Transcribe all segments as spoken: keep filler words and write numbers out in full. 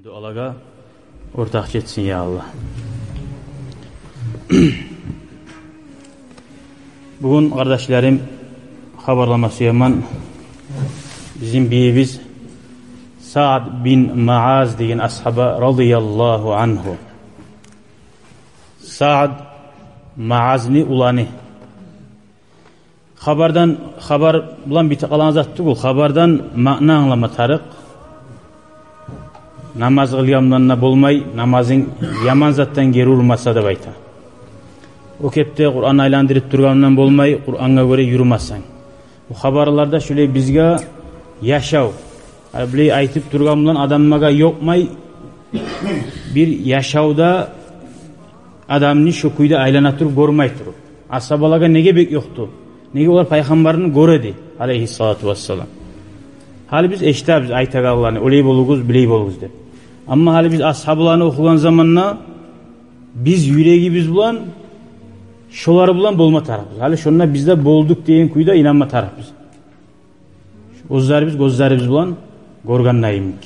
Дуалагъа ортакъ этсин, я Аллагь. Бугюн, къардашларым, хабарлама сюемен бизин бийибиз Саад бин Муаз деген асгьаба, радияллагьу ангьу. Саад Муазны уланы. Хабардан, хабар булан битип къалагъан зат тюгюл, хабардан маъна англама тарыкъ. Намаз къылгъан булан да болмай, намазынг яман затдан гери урмаса деп айта. О кепде Къуран айландырып тургъан булан болмай, Къурангъа гёре юрюмесенг. Бу хабарларда шулай бизге яшав, гьали булай айтып тургъан булан адамлагъа ёкъмай, бир яшавда адамны шо кюйде айлана туруп, гёрмей туруп. Асгьабалагъа неге бек ёкъду? Неге олар пайхаммарны гёреди, алейгьиссалату вассалам? Гьали биз эшитебиз айтагъанланы, олай болугъуз, булай болугъуз деп. Амма гьали биз асгьабаланы охугъан заманда биз юрегибиз булан, шолар булан болма тарыкъбыз. Гьали шонда биз де болдукъ деген кюйде инанма тарыкъбыз. Оьзлерибиз гёзлерибиз булан гёргенде йимик.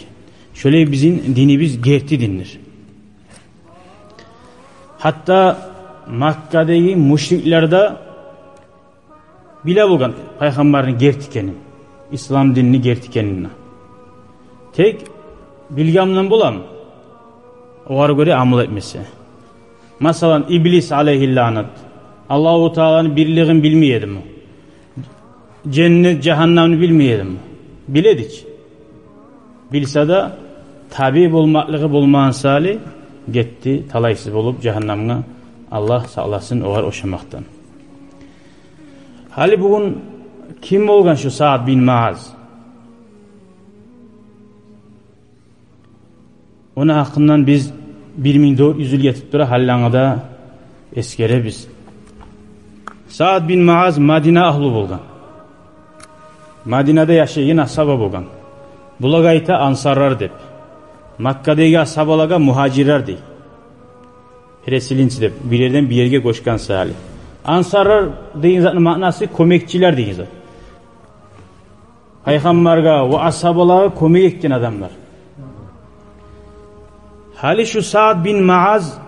Шолай бизин динибиз герти диндир. Гьатта Маккадагъы мушриклер де биле болгъан пайхаммарны герти экенин, ислам динни герти экенин. Тек билген булан боламы? Огъар гёре амал этмесе. Масала, Иблис алейгьиллаънат Аллагьу Тааланы бирлигин билмей эдими? Женнет, жагьаннамны билмей эдими? Биле эди чи. Билсе де, табии болмакълыгъы болмагъан саялы гетди, талайсыз болуп жагьаннамгъа. Аллагь сакъласын огъар ошамакъдан. Гьали бугюн ким болгъан шу Саад бин Муаз? Ону гьакъындан биз бир минг дёрт юз йыл гетип тура, гьаллангъы да эсгеребиз. Саад бин Муаз Мадина агьлу болгъан. Мадинада яшайгъан асгьаба болгъан. Булагъа айта ансарлар деп. Маккадагъы асгьабалагъа мугьажирлер дей. Переселенцы деп, бир ерден бир ерге гёчген саялы. Ансарлар деген затны маънасы кёмекчилер деген зат. Пайхаммаргъа ва асгьабалагъа кёмек этген адамлар. Гьали шу Саад бин Муаз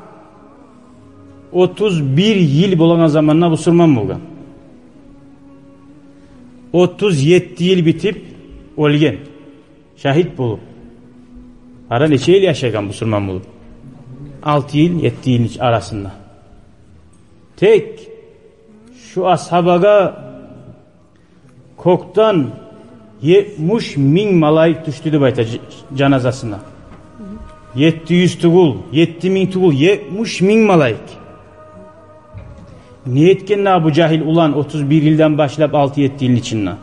отуз бир йыл болагъан заманда бусурман болгъан. Отуз етти йыл битип оьлген, шагьит болуп. Ара нече йыл яшагъан бусурман болуп? Алты йыл, етти йылны арасында. Тек шу асгьабагъа кёкден етмиш минг малайик тюшдю деп айта ж-, жаназасына. Етти юз тюгюл, етти минг тюгюл, етмиш минг малайик. Не этген дагъы бу жагьил улан отуз бир йылдан башлап алты-етти йылны ичинде?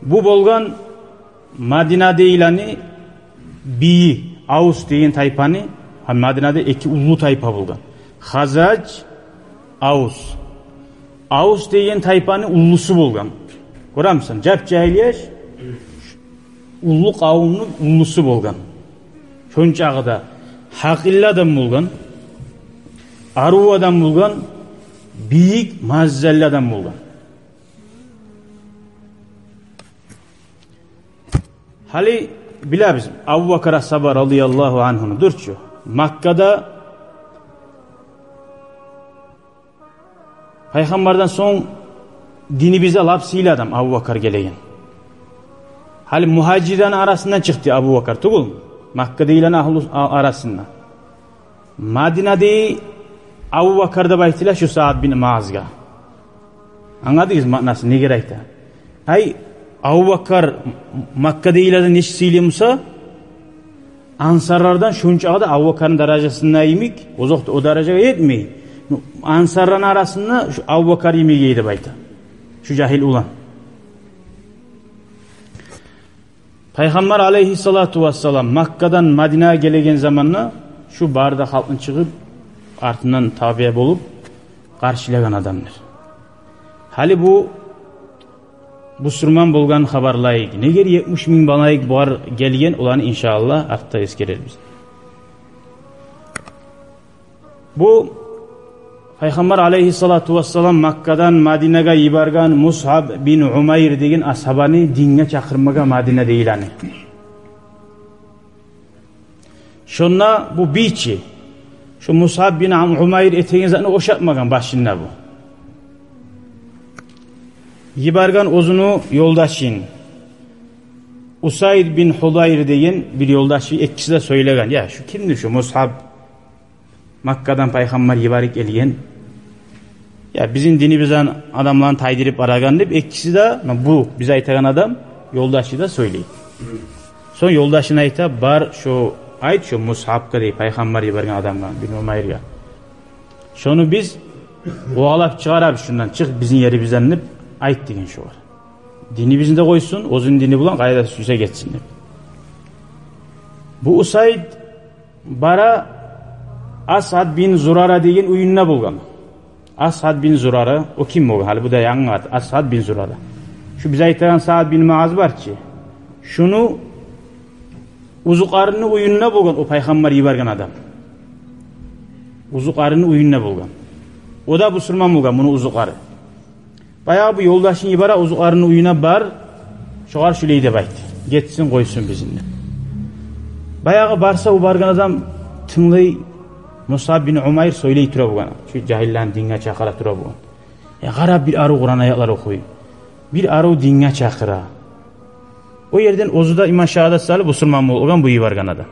Бу болгъан Мадинадагъыланы бийи, Авс деген тайпаны, гьа, Мадинада эки уллу тайпа болгъан. Хазраж, Авс. Авс деген тайпаны уллусу болгъан. Гёремисен, жап-жагьил яш, уллу къавумну уллусу болгъан. Шончакъы да гьакъыллы адам болгъан, арив адам болгъан, бийик, маззалы адам болгъан. Гьали билебиз, Абубакар асгьаба радияллагьу ангьуну дюр чю. Маккада пайхаммардан сонг динибизде лап сыйлы адам Абубакар гелеген. Гьали мугьажирлени арасындан чыкъды Абубакар тюгюл, Маккадагъыланы агьлу а-, арасындан. Мадинада Абубакар деп айтыла шу Саад бин Муазгъа. Англадыгъызмы маънасын, неге айта? Ай, Абубакар М-, Маккадагъылардан нечик сыйлы буса, ансарлардан шончакъы да Абубакарны даражасында йимик, озокъда, о даражагъа етмей. Ну, ансарланы арасында шу Абубакар йимик эди деп айта шу жагьил улан. Пайхаммар алейгьиссалату вассалам Маккадан Мадинагъа гелеген заманда шу бары да халкъны чыгъып, артындан табиъ болуп къаршылагъан адамлар. Гьали бу бусурман болгъан хабарлайыкъ. Негер етмиш минг малайик бар гелген, оланы, иншааллагь, артда эсгерербиз. Бу Пайхаммар алейгьиссалату вассалам Маккадан Мадинагъа йиберген Мусъаб бин Умайр деген асгьабаны динге чакъырмагъа Мадинадагъыланы. Шонда бу бийчи, шо Мусъаб бин Ам-, Умайр этеген затны ошатмагъан башында бу. Йиберген оьзюню ёлдашын, Усайд бин Худайр деген бир ёлдашы, экиси де сёйлеген: «Я, шу кимдир шу Мусъаб? Маккадан пайхаммар йиберип гелген. Я, бизин динибизден адамланы тайдырып барагъан», — деп, экиси де, муна бу биз айтагъан адам, ёлдашы да сёйлей. Сонг ёлдашына айта: «Бар, шо айт, шо Мусъабгъа, — дей, — пайхаммар йиберген адамгъа, бин Умайргъа. Шону биз къувалап чыгъарабыз шундан, чыкъ бизин ерибизден деп айт», — деген шогъар. «Динибизни де къойсун, оьзюню дини булан къайда сюйсе гетсин», — деп. Бу Усайд бара, Асъад бин Зурара деген уьюнде болгъан. Асъад бин Зурара, о ким болгъан? Гьали бу да янгы ат, Асъад бин Зурара. Шу биз айтагъан Саад бин Муаз бар чы, шуну узукъарыны уьюнде болгъан о пайхаммар йиберген адам. Узукъарыны уьюнде болгъан. О да бусурман болгъан, муну узукъары. Баягъы бу ёлдашын йибере, узукъарыны уьюне бар, шогъар шулай деп айт, гетсин, къойсун бизин деп. Баягъы барса, о баргъан адам тынглай, Мусъаб бин Умайр сёйлей тура болгъан, шу жагьиллени динге чакъыра тура болгъан. Я къара, бир арив Къуран аятлар охуй, бир арив динге чакъыра. О ерден оьзю де иман шагьадат салып, бусурман болгъан бу йиберген адам.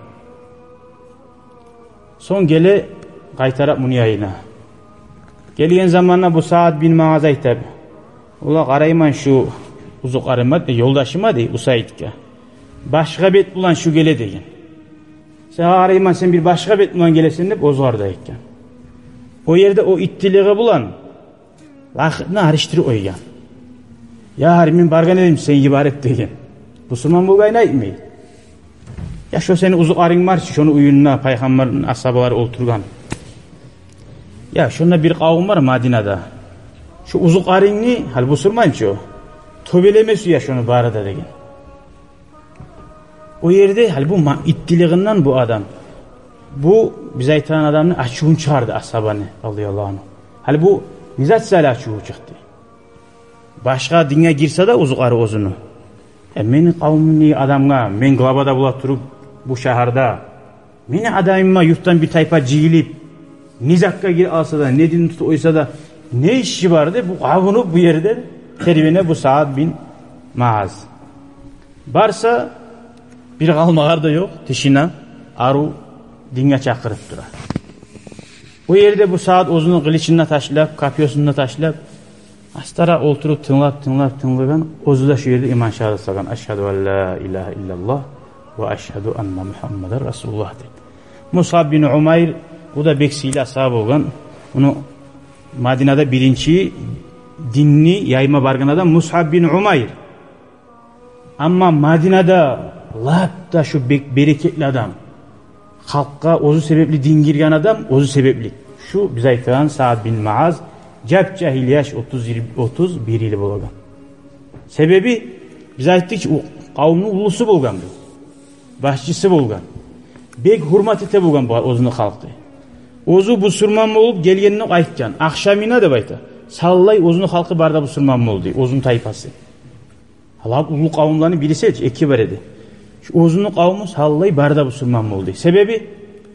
Сонг геле къайтарып муну янына. Гелген заманда бу Саад бин Муаз айта: «Валлагь, къарайман шу узукъарыма, — дей, — ёлдашыма, — дей, — Усайдгъа. Башгъа бет булан шу геле», — деген. «Сагъа къарайман, сен бир башгъа бет булан гелесен», — деп оьзю къарай экен. О ерде о иттилиги булан лакъырны арыштырып къойгъан. «Я, гьари мен баргъан эдим сен йиберип», — деген. Бусурман болгъанын айтмай. «Я, шо сени узукъарынг бар чы, шону уьюнде пайхаммарны асгьабалары олтургъан. Я, шонда бир къавум бар Мадинада. Шо узукъарынгны, гьали бусурман чы о, тёбелеме сюе шону бары да», — деген. О ерде гьали бу ма-, иттилигинден бу адам, бу биз айтагъан адамны ачувун чыгъарды, асгьабаны, радияллагьу ангьу. Гьали бу не зат саялы ачуву чыкъды? Башгъа динге гирсе де узукъары оьзюню: «Э, мени къавумумдагъы адамгъа, мен глава да бола туруп бу шагьарда, мени адамыма юртдан бир тайпа жыйылып, не затгъа гирип алса да, не дин тутуп къойса да, не иши бар?» — деп бу къабунуп бу ерде тербене бу Саад бин Муаз. Барса, бир къалмагъар да ёкъ, тишина, арив динге чакъырып тура. О ерде бу Саад оьзюню къылычын да ташлап, копьёсун да ташлап, астаракъ олтуруп тынглап, тынглап, тынглагъан, оьзю де шо ерде иман шагьадат салгъан: «Ашгьаду ан ла илагьа иллаллагь ва ашгьаду анна Мугьаммадан расулуллагь», — деп. Мусъаб бин Умайр, бу да бек сыйлы асгьаба болгъан. Муну Мадинада биринчи динни яйма баргъан адам Мусъаб бин Умайр. Амма Мадинада лап да шу бек берекетли адам, халкъгъа оьзю себепли дин гирген адам, оьзю себепли, шу биз айтагъан Саад бин Муаз, жап-жагьил яш, отуз, отуз бир йыл болагъан. Себеби, биз айтдыкъ чы, о къавумну уллусу болгъан бу, башчысы болгъан. Бек гьюрмат эте болгъан бу оьзюню халкъы. Оьзю бусурман болуп гелгенде айтгъан, ахшамына деп айта, савлай оьзюню халкъы бары да бусурман болду, оьзюню тайпасы. Лап уллу къавумланы бириси эди, эки бар эди. Шу оьзюню къавуму савлай бары да бусурман болду. Себеби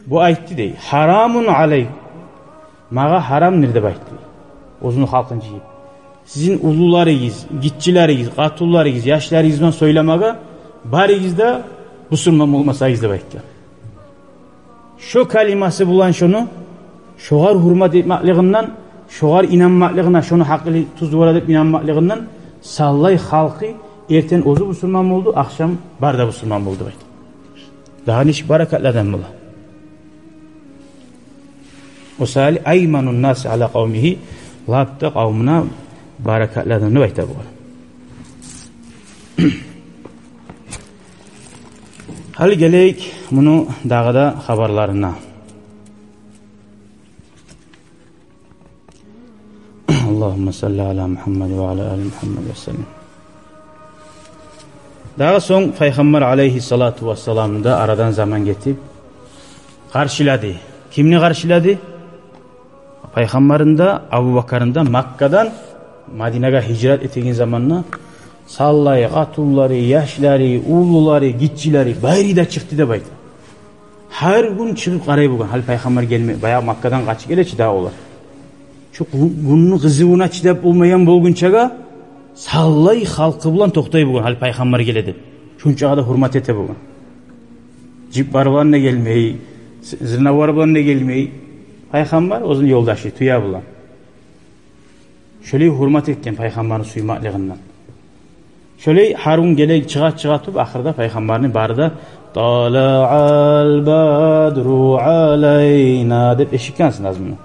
бу айтды дей: «Гьарамун алай, магъа гьарамдыр», — деп айтды. Оьзюню халкъын жыйып: «Сизин уллуларыгъыз, гиччилеригиз, къатынларыгъыз, яшларыгъыз булан сёйлемеге, барыгъыз да бусурман болмасагъыз», — деп айтгъан. Шо калимасы булан шону, шогъар гьюрмат этмеклигинден, шогъар инанмакълыгъына, шону гьакъылы тюз бола деп инанмакълыгъындан савлай халкъы эртен оьзю бусурман болду, ахшам бары да бусурман болду деп айта. Дагъы нечик баракатлы адам бола. О саялы айманун наси ала къавмигьи, лап да къавмуна баракатлы адам деп айта бугъар. Гьали гелейик муну дагъы да хабарларына. Аллагьумма салли ала Мугьаммад ва ала али Мугьаммад ва саллим. Дагъы сонг Пайхаммар алейгьиссалату вассаламны да арадан заман гетип къаршылады. Кимни къаршылады? Пайхаммарны да, Абубакарны да Маккадан Мадинагъа гьижрат этеген заманда саллай къатынлары, яшлары, уллулары, гиччилери бары да чыкъды деп айта. Гьар гюн чыгъып къарай болгъан, гьали пайхаммар гелме, баягъы Маккадан къачып геле чи дагъы олар. Шу гю-, гюнню къызывуна чыдап болмайгъан болгъунчагъа саллай халкъы булан токътай болгъан, гьали пайхаммар геле деп. Шунчагъа да гьюрмет эте болгъан. Жип бар булан да гелмей, з-, зынавар булан да гелмей. Пайхаммар, оьзюню ёлдашы, тюе булан. Шолай гьюрмет этген пайхаммарны сюймеклигинден. Шолай гьар гюн геле, чыгъа, чыгъа туруп, ахырда пайхаммарны бары да «Талаъал бадру алайна» деп эшитгенсиз назмуну.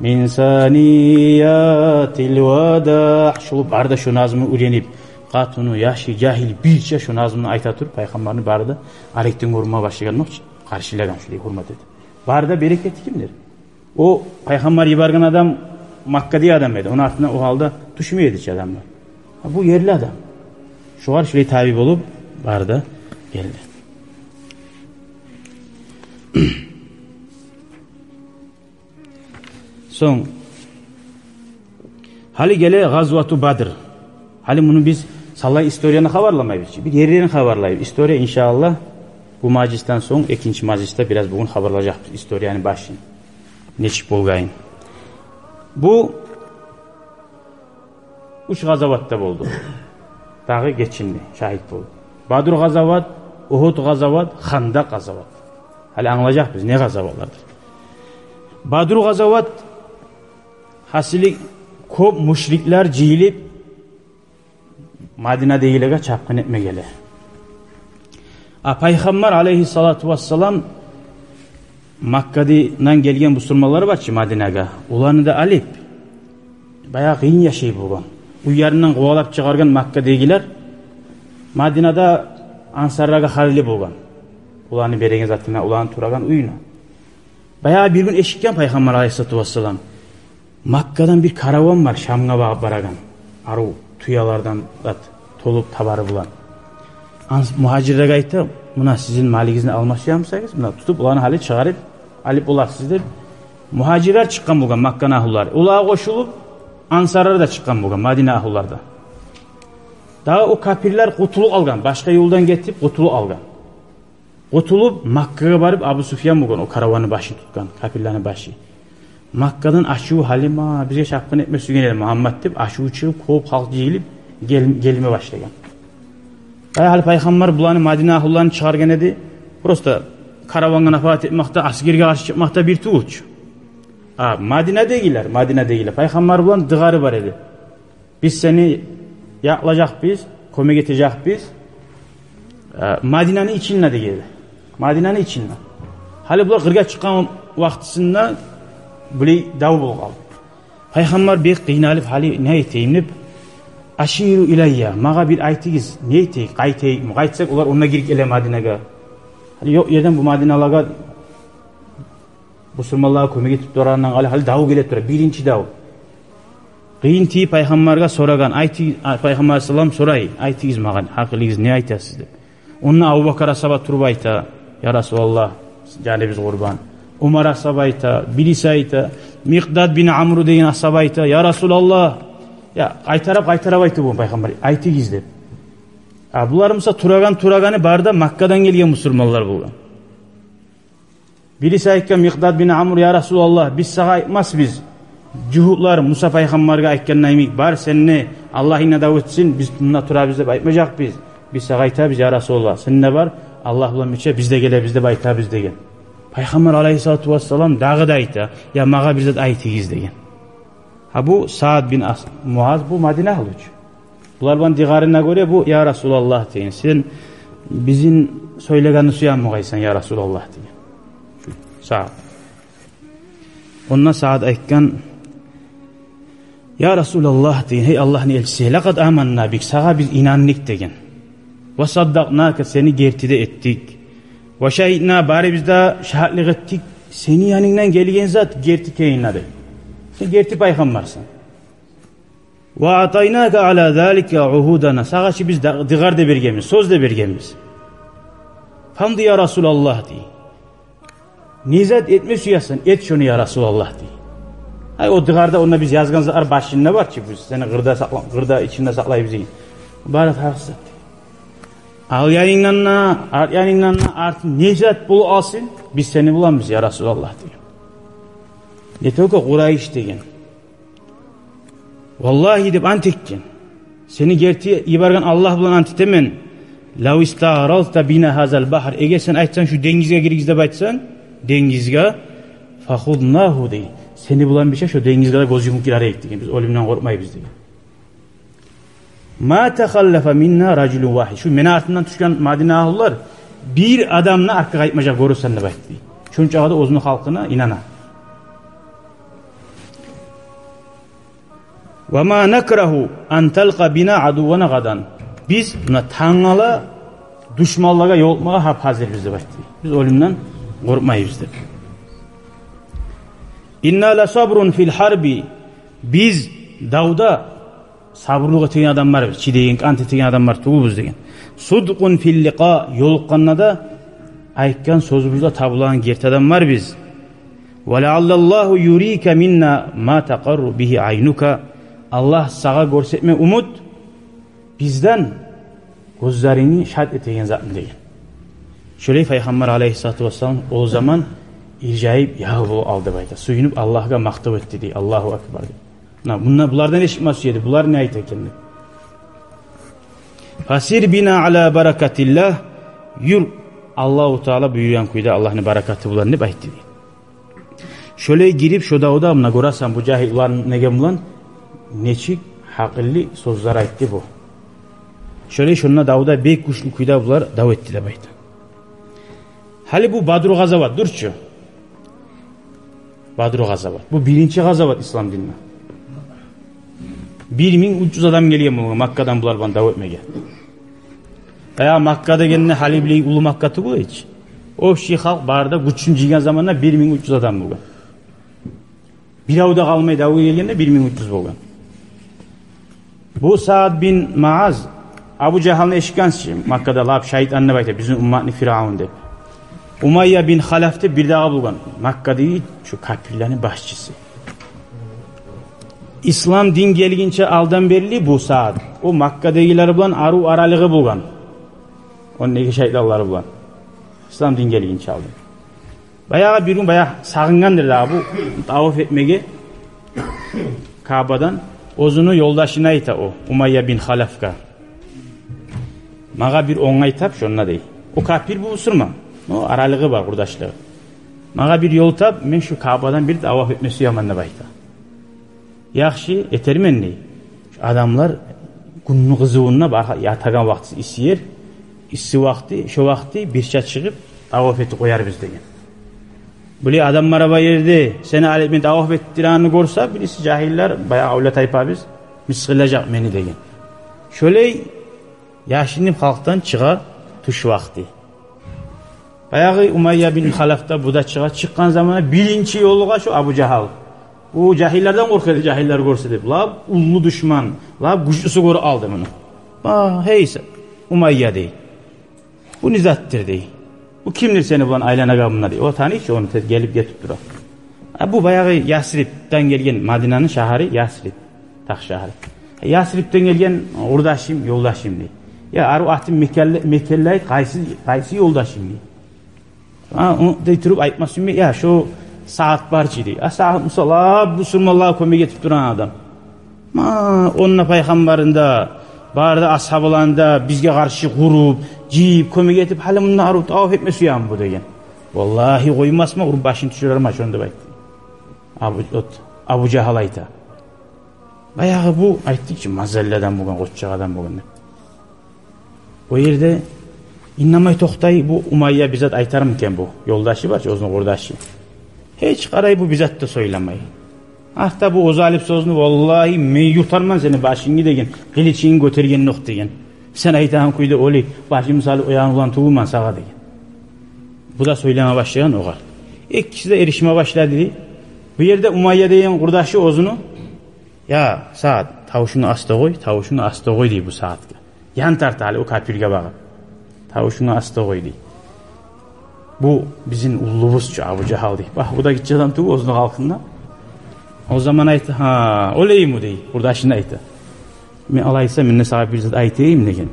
«Мин саниятил вадагь». Шолар бары да шо назмуну уьйренип, къатыны, яшы, жагьили, бирче шо назмуну айта туруп, пайхаммарны бары да арекден гёрме башлагъан, къаршылагъан шолай гьюрмет этип. Бары да берекети кимдир? О пайхаммар йиберген адам Маккадагъы адам эди. Ону артына о гьалда тюшмей эди чи адамлар. А бу ерли адам. Шогъар шолай таби болуп бары да гелди. Сонг гьали геле Гъазвату Бадр. Гьали муну биз саллай историяны хабарламайбыз чы. Бир ерлерин хабарлайбыз. История, иншааллагь, бу мажлисден сонг экинчи мажлисде бираз бугюн хабарлажакъбыз историяны башын, нечик болгъанын. Бу уьч гъазаватда болду. Дагъы гечинди, шагьит болду. Бадр гъазават, Угьуд гъазават, Хандакъ гъазават. Гьали англажакъбыз не гъазаватлардыр. Бадр гъазават, гьасили, кёп мушриклер жыйылып Мадинадагъылагъа чапгъын этме геле. А пайхаммар алайгьиссалату вассалам Маккадан гелген бусурманлар бар чы Мадинагъа, оланы да алып, баягъы къыйын яшай болгъан. Уьйлеринден къувалап чыгъаргъан Маккадагъылар, Мадинада ансарлагъа гьарли болгъан. Оланы береген затына, оланы турагъан уьюне. Баягъы бир гюн эшитген пайхаммар алайгьиссалату вассалам: «Маккадан бир караван бар Шамгъа багъып барагъан, арив тюелерден зат толуп, товары булан». Анс-, мугьажирлеге айта: «Муна сизин малыгъызны алма сюе бусагъыз, муна тутуп, оланы гьали чыгъарып алып боласыз», — деп. Мугьажирлер чыкъгъан болгъан, Макканы агьлюлер. Олагъа къошулуп, ансарлар да чыкъгъан болгъан, Мадина агьлюлер де. Дагъы о капирлер къутулуп алгъан, башгъа ёлдан гетип къутулуп алгъан. Къутулуп, Маккагъа барып, Абу Суфьян болгъан о караванны башын тутгъан, капирлени башы. Маккадан ачуву: «Гьали магъа, бизге чапгъын этме сюйген эди Мугьаммат», — деп, ачуву чыгъып, кёп халкъ жыйылып, гел-, гелме башлагъан. Гьали пайхаммар буланы, Мадина агьлюлени чыгъаргъан эди. Просто каравангъа напагьат этмакъда, асгерге къаршы чыкъмакъда бир тюгюл чю. А Мадинадагъылар, Мадинадагъылар, пайхаммар булан дыгъары бар эди. «Биз сени якълажакъбыз, кёмек этежекбиз, э, Мадинаны ичинде», — деген эди. Мадинаны ичинде. Гьали булар къыргъа чыкъгъан вакътисинде булай дав болуп къалды. Пайхаммар бек къыйналып: «Гьали не этейим?» — деп. «Аширу илайя, магъа бир айтыгъыз, не этейик, къайтайыкъмы? Къайтсакъ, олар онда гирип геле Мадинагъа. Гьали ёкъ ерден бу Мадиналагъа бусурманлагъа кёмек этип турагъандан къала, гьали дав геле тура, биринчи дав». Къыйын тийип пайхаммаргъа сорагъан, айты-, а, пайхаммар алайгьиссалам сорай: «Айтыгъыз магъа, гьакъылыгъыз не айтасыз?» — деп. Онда Абубакар асгьаба туруп айта: «Я Расулаллагь, жаныбыз къурбан». Умар асгьаба айта, бириси айта, Микъдад бин Амру деген асгьаба айта: «Я Расулаллагь». Я, къайтарып, къайтарып айта болгъан пайхаммар: «Айтыгъыз», — деп. А булар буса турагъан, турагъаны бары да Маккадан гелген бусурманлар болгъан. Бириси айтгъан, Микъдад бин Амр: «Я Расулаллагь, биз сагъа айтмасбыз, жугьутлар Муса пайхаммаргъа айтгъанда йимик, бар, сен де Аллагьынга дав этсин, биз мунда турабыз деп айтмажакъбыз. Биз сагъа айтабыз, я Расулаллагь, сен де бар, Аллагь булан бирче биз де гелебиз деп айтабыз», — деген. Пайхаммар алайгьиссалату вассалам дагъы да айта: «Я, магъа бир зат айтыгъыз», — деген. Гьа, бу Саад бин Ас-, Муаз, бу Мадина агьлю чу. Булар булан дыгъарына гёре бу: «Я Расулаллагь, — деген, — сен бизин сёйлегенни сюе бугъайсан, я Расулаллагь», — деген. Саад. Онда Саад айтгъан: «Я Расулаллагь, — деген, — гьей Аллагьны элчиси, — лакъад аманна бик, сагъа биз инандыкъ, — деген. — Ва саддакънака, сени герти де этдик. Ва шагьидна, барыбыз да шагьатлыкъ этдик сени янынгдан гелген зат герти экенине, — деп. — Сен герти пайхаммарсан. Ва атайнака ала залика угьудана, сагъа чы биз да-, дыгъар да бергенбиз, сёз де бергенбиз. Фамди, я Расулаллагь, — дей. — Не зат этме сюесен, эт шону, я Расулаллагь», — дей. Ай, о дыгъарда онда биз язгъан затлар башында бар чы, биз сени къырда сакъла-, къырда ичинде сакълайбыз деген. Бары тарыкъсыз зат. Ал янынгдан да, арт янынгдан да, арт не зат болуп алсын, биз сени буланбыз, я Расулаллагь, деген. Не только Къурайыш деген. Валлагьи деп ант этген. Сени герти йиберген Аллагь булан ант этемен. Лав истагъракъта бина гьазал багьр. Эгер сен айтсанг, шу денгизге гиригиз деп айтсанг, денгизге, фахуднагьу дей. Сени булан бирче шо денгизге де гёз юмуп гирер эдик деген. Биз оьлюмден къоркъмайбыз деген. Ма тахаллафа минна ражулун вагьид. Шу мени артымдан тюшген Мадина агьлулар бир адам да артгъа къайтмажакъ, гёресен деп айтды. Шончагъа да оьзюню халкъына инана. Ва ма накрагьу ан талкъа бина адуввана гъадан. Биз муна тангала душманлагъа ёлукъмагъа гьап-гьазирбиз деп айтды. Биз оьлюмден къоркъмайбыз деп. Инна ласабрун фил гьарби. Биз давда сабурлукъ этеген адамларбыз, чидеген, къант этеген адамлар тюгюлбюз деген. Садкъун фил ликъа, ёлукъгъанда да айтгъан сёзюбюзде табулагъан герти адамларбыз. Ва лааллаллагьу юрика минна ма такъарру бигьи айнука. Аллагь сагъа гёрсетме умут бизден гёзлерингни шат этеген затны деген. Шолай Пайхаммар алайгьиссалату вассалам о заман иржайып, ягъ болуп алды деп айта. Сююнюп Аллагьгъа макътав этди дей. Аллагьу акбар деп. Муна, муна булардан эшитме сюе эди, булар не айта экен деп. Фасир бина ала баракатиллагь, юр, Аллагьу Таала буюргъан кюйде, Аллагьны баракаты булан деп айтды дей. Шолай гирип шо давда, муна гёресен, бу жагьиллер неге булан, нечик гьакъыллы сёзлер айтды бу. Шолай шонда давда бек гючлю кюйде булар дав этди деп айта. Гьали бу Бадру къазават дюр чю. Бадру къазават. Бу биринчи къазават ислам динде. Бир минг уьч юз адам гелген болгъан Маккадан булар булан дав этмеге. Баягъы Макка дегенде гьали билей уллу Макка тюгюл эди чи. Общий халкъ бары да гючюн жыйгъан заманда бир минг уьч юз адам болгъан. Бирев де къалмай давгъа гелгенде бир минг уьч юз болгъан. Бу Саад бин Муаз, Абу Жагьалны эшитгенсиз чи, Маккада лап шайтан деп айта, бизин умматны фиръавну деп. Умайя бин Халаф деп бирдагъы болгъан, Маккадагъы шу капирлени башчысы. Ислам дин гелгинче алдан берли бу Саад, о Маккадагъылар булан арив аралыгъы болгъан. Ондагъы шайтанлар булан. Ислам дин гелгинче алдан. Баягъы бир гюн баягъы сагъынгъандыр дагъы бу таваф этмеге Каабадан. Оьзюню ёлдашына айта о, Умайя бин Халафгъа. Магъа бир онгай тап шонда дей. О капир, бу бусурман. Но аралыгъы бар, къурдашлыгъы. Магъа бир ёл тап, мен шу Каабадан бир таваф этме сюемен деп айта. Яхшы, этермен дей. Шу адамлар гюнню къызывунда бар, ятагъан вакътиси исси ер, исси вакъти, шо вакъти бирче чыгъып таваф этип къоярбыз деген. Булай адамлар бар ерде сени алып мен таваф этдиргенни гёрсе, бириси жагьиллер, баягъы авлия тайпабыз, мысгъыллажакъ мени деген. Шолай яшынып халкъдан чыгъа тюш вакъти. Баягъы Умайя бин Халаф да, бу да чыгъа, чыкъгъан заманда биринчи ёлугъа шу Абу Жагьал. Бу жагьиллерден къоркъа эди, жагьиллер гёрсе деп. Лап уллу душман, лап гючлюсю гёрюп алды муну. А, гьей, Умайя дей. Бу не затдыр дей. Бу кимдир сени булан айланагъан мунда дей. О таный чы ону, тез гелип гетип тура. А бу баягъы Ясрибден гелген, Мадинаны шагьары Ясриб. Тах шагьар. Ясрибден гелген къурдашым, ёлдашым дей. Я, арив атын мекенлей, мекенлей айт, къайсы, къайсы ёлдашынг дей. А, о дей туруп айтма сюймей, я, шо Саад бар чы дей. А Саад, масала, бусурманлагъа кёмек этип турагъан адам. Ма, онда пайхамбарны да, бары да асгьабаланы да бизге къаршы къуруп, жыйып, кёмек этип, гьали мунда арив таваф этме сюемен бу деген. Валлагьи, къоймасман, уруп башын тюшюрермен шону деп айтды. Абу, от, Абу Жагьал айта. Баягъы бу, айтдыкъ чы, мазаллы адам болгъан, къоччакъ адам болгъан деп. О ерде иннемей токътай, бу Умайя бир зат айтармы экен бу? Ёлдашы бар чы, оьзюню къурдашы. Гьеч къарай, бу бир зат да сёйлемей. Артда бу оьзю алып сёзню, валлагьи, мен ютарман сени башынгны деген, къылычынгны гётергенокъ деген. Сен айтагъан кюйде олай башымны салып къоягъан улан тюгюлмен сагъа деген. Бу да сёйлеме башлагъан огъар. Экиси де эришме башлады дей. Бу ерде Умайя деген къурдашы оьзюню: «Я, Саад, тавушунгну аста къой, тавушунгну аста къой», — дей бу Саадгъа. Ян тарта гьали о капирге багъып. «Тавушунгну аста къой», — дей. «Бу бизин уллубуз чу, Абу Жагьал», — дей. Бах, бу да гиччи адам тюгюл оьзюню халкъында. О заман айта: «Гьа, олайму?» — дей, къурдашына айта. «Мен алайса, мен де сагъа бир зат айтайым», — деген.